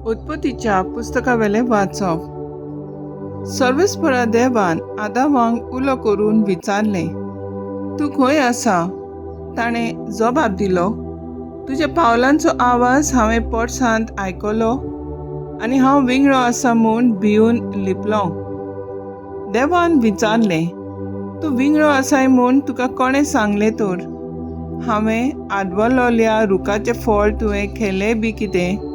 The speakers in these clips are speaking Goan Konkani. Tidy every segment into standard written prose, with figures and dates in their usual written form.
उत्पत्तीच्या पुस्तकावेलें वाचप. सर्वेस्परा देवान आदावांक उलो करून विचारलें, तूं खंय आसा? ताणें जबाब दिलो, तुज्या पावलांचो आवाज हांवें पोरसांत आयकलो आनी हांव विंगळो आसा म्हूण भिवन लिपलो. देवान विचारलें, तूं विंगळो आसाय म्हूण तुका कोणें सांगलें तर? हांवें आडवलोल्या रुखाचें फळ तुवें खेलें बी कितें?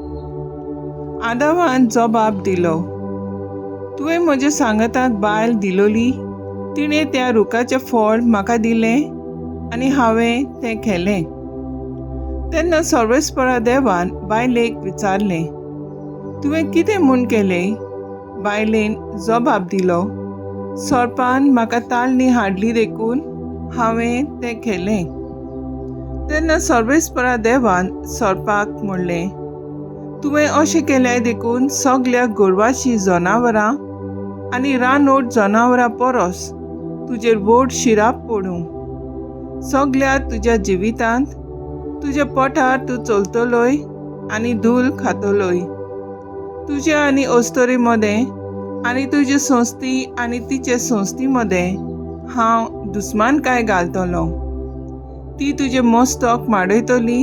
आदावान जबाब दिलो, तुवें म्हज्या सांगाताक बायल दिलोली, तिणें त्या रुखाचें फळ म्हाका दिलें आनी हांवें तें खेलें. तेन्ना सर्वेस्परा देवान बायलेक विचारलें, तुवें कितें म्हूण केलें? बायलेन जबाब दिलो, सोरपान म्हाका ताळणी हाडली देखून हांवें तें खेलें. तेन्ना सर्वेस्परा देवान सोरपाक म्हणलें, तुवें अशें केलें देखून सगल्या गोरवाची जनावरां आनी रानवट जनावरां परस तुजेर व्हड शिराप पडूं. सगल्या तुज्या जिवितांत तुज्या पोटार तूं चलतलोय आनी धूल खातलोय. तुज्या आनी अस्तोरी मदें आनी तुजे संस्थी आनी तिचे संस्थी मदें हांव दुस्मानकाय घालतलो. ती तुजें मस्तक माडयतली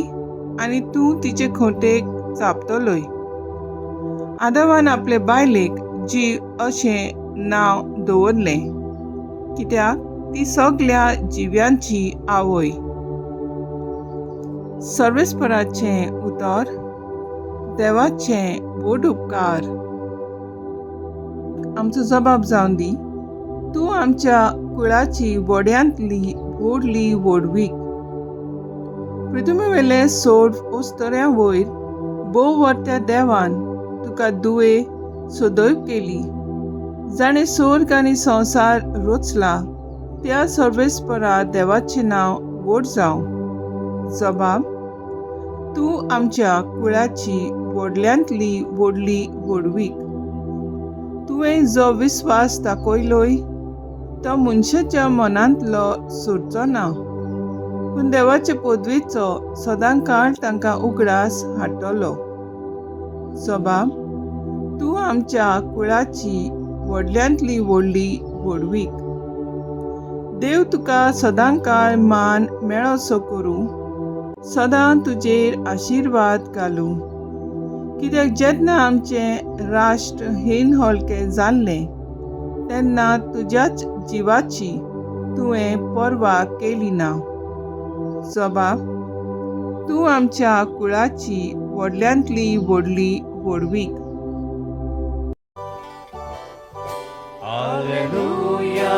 आनी तूं तिचे खोंटेक चाबतलोय. आदावान आपले बायलेक जीव अशें नांव दवरलें, कित्याक ती सगल्या जिव्यांची आवय. सर्वेस्पराचें उतर. देवाचें व्हड उपकार. आमचो जबाब जावन दी, तूं आमच्या कुळाची व्हड्यांतली व्हडली व्हडवीक. पृथ्वीवेले सोड अस्तोऱ्यां वयर भोव व्हरत्या देवान तुका दुवे सदैव केली. जाणें स्वर्ग आनी संवसार रचला त्या सर्वेस्परा देवाचें नांव व्हड जावं. जबाब, तूं आमच्या कुळाची व्हडल्यांतली व्हडली व्हडवीक. तुवें जो विस्वास दाखयलोय तो मनशाच्या मनांतलो सुटचो ना, पूण देवाचे पदवेचो सदांकाळ तांकां उगडास हाडटलो. जबाब, तूं आमच्या कुळाची व्हडल्यांतली व्हडली व्हडवीक. देव तुका सदांकाळ मान मेळोसो करूं, सदां तुजेर आशिर्वाद घालूं. कित्याक जेन्ना आमचें राष्ट्र हीन हलकें जाल्लें तेन्ना तुज्याच जिवाची तुवें पर्वा केली ना. जबाब, तूं आमच्या कुळाची व्हडल्यांतली व्हडली व्हडवीक. Alleluia,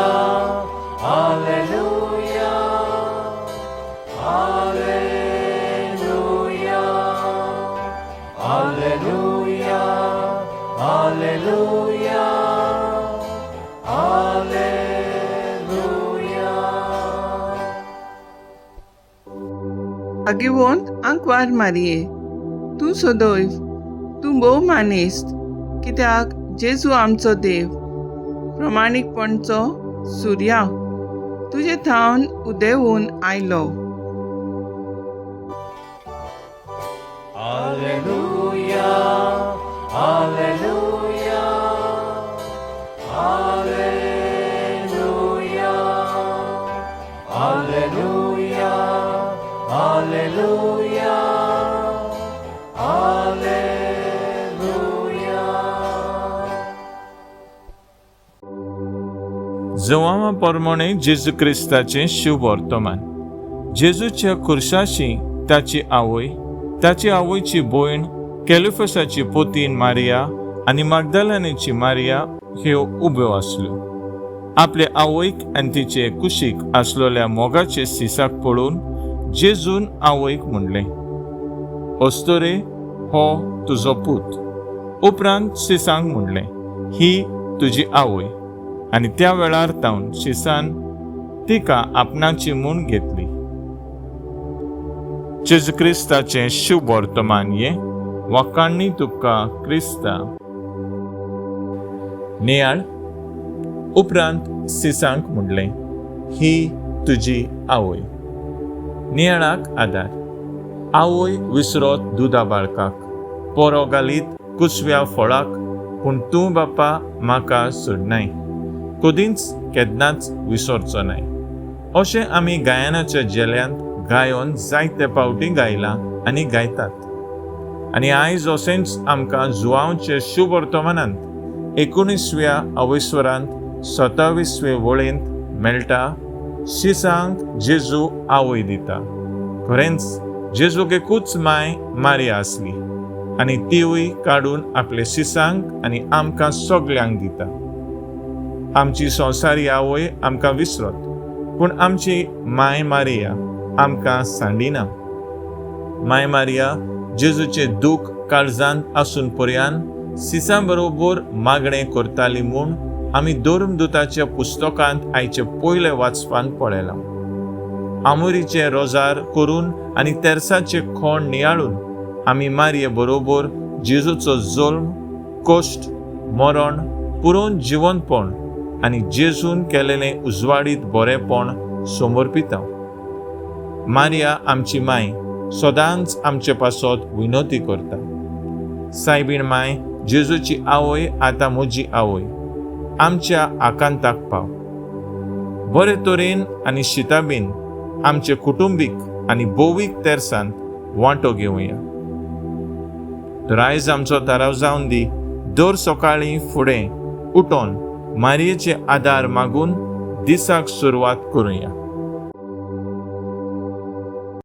Alleluia, Alleluia, Alleluia, Alleluia, Alleluia. भाग्यवंत आंकवार मारये, तूं सदैव, तूं भोव मानेस्त, कित्याक जेजू आमचो देव प्रमाणीकपणचो सुर्या तुजे थावन उदेवन आयलो. Alleluia, Alleluia, Alleluia, Alleluia, Alleluia, Alleluia. जवामा प्रमाणे जेजू क्रिस्ताचें शुभ वर्तमान. जेजूच्या खुर्साशी ताची आवय, ताची आवयची भयण, केलुफसाची पोतीन मारिया आनी मागदालानीची मारिया ह्यो उब्यो आसल्यो. आपले आवयक आनी तिचे कुशीक आसलेल्या मोगाचे सिसाक पळोवन जेजून आवयक म्हणलें, अस्तोरे, हो तुजो पूत. उपरांत सिसांक म्हणलें, ही तुजी आवय. आनी त्या वेळार तावन शिसान तिका आपणाची म्हूण घेतली. जेजू क्रिस्ताचें शुभ वर्तमान. हें वाखाणणी तुका क्रिस्ता. नियाळ. उपरांत सिसांक म्हणलें, ही तुजी आवय. नियाळाक आदार. आवय विसरोत दुदा बाळकाक, पोरो घालीत कुसव्या फळाक, पूण तूं बापा म्हाका सोडनाय, कदींच केन्नाच विसरचो नाय. अशें आमी गायनाच्या झेल्यांत गायोन जायते फावटी गायलां आनी गायतात. आनी आयज अशेंच आमकां जुवांवचे शुभवर्तमानांत 19व्या अवेस्वरांत 27वे वळेंत मेळटा, शिसांक जेजू आवय दिता. खरेंच जेजूक एकूच माय मारिया आसली आनी तिवूय काडून आपले शिसांक आनी आमकां सगल्यांक दिता. आमची संवसारी आवय आमकां विसरत, पूण आमची माय मारिया आमकां सांडिना. माय मारिया जेजूचें दूख काळजांत आसून पर्यान सिसां बरोबर मागणें करताली म्हूण आमी धर्मदुताच्या पुस्तकांत आयचे पयले वाचपांत पळयलां. आमोरीचें रोजार करून आनी तेर्साचें खोंड नियाळून आमी मारये बरोबर जेजूचो जल्म, कश्ट, मरण, पुरोवन जिवनपण आनी जेजून केलेलें उजवाडीत बरेंपण समर्पिता. मारिया आमची माय सदांच आमचे पासत विनवती करता. सायबीण माय, जेजूची आवय, आतां म्हजी आवय, आमच्या आकांताक पाव. बरे तरेन आनी शिताबीन आमचे कुटुंबीक आनी भौवीक तेर्सांत वांटो घेवया. तर आयज आमचो थाराव जावन दी, दर सकाळीं फुडें उठोन मारयेचे आदार मागून दिसाक सुरवात करुया.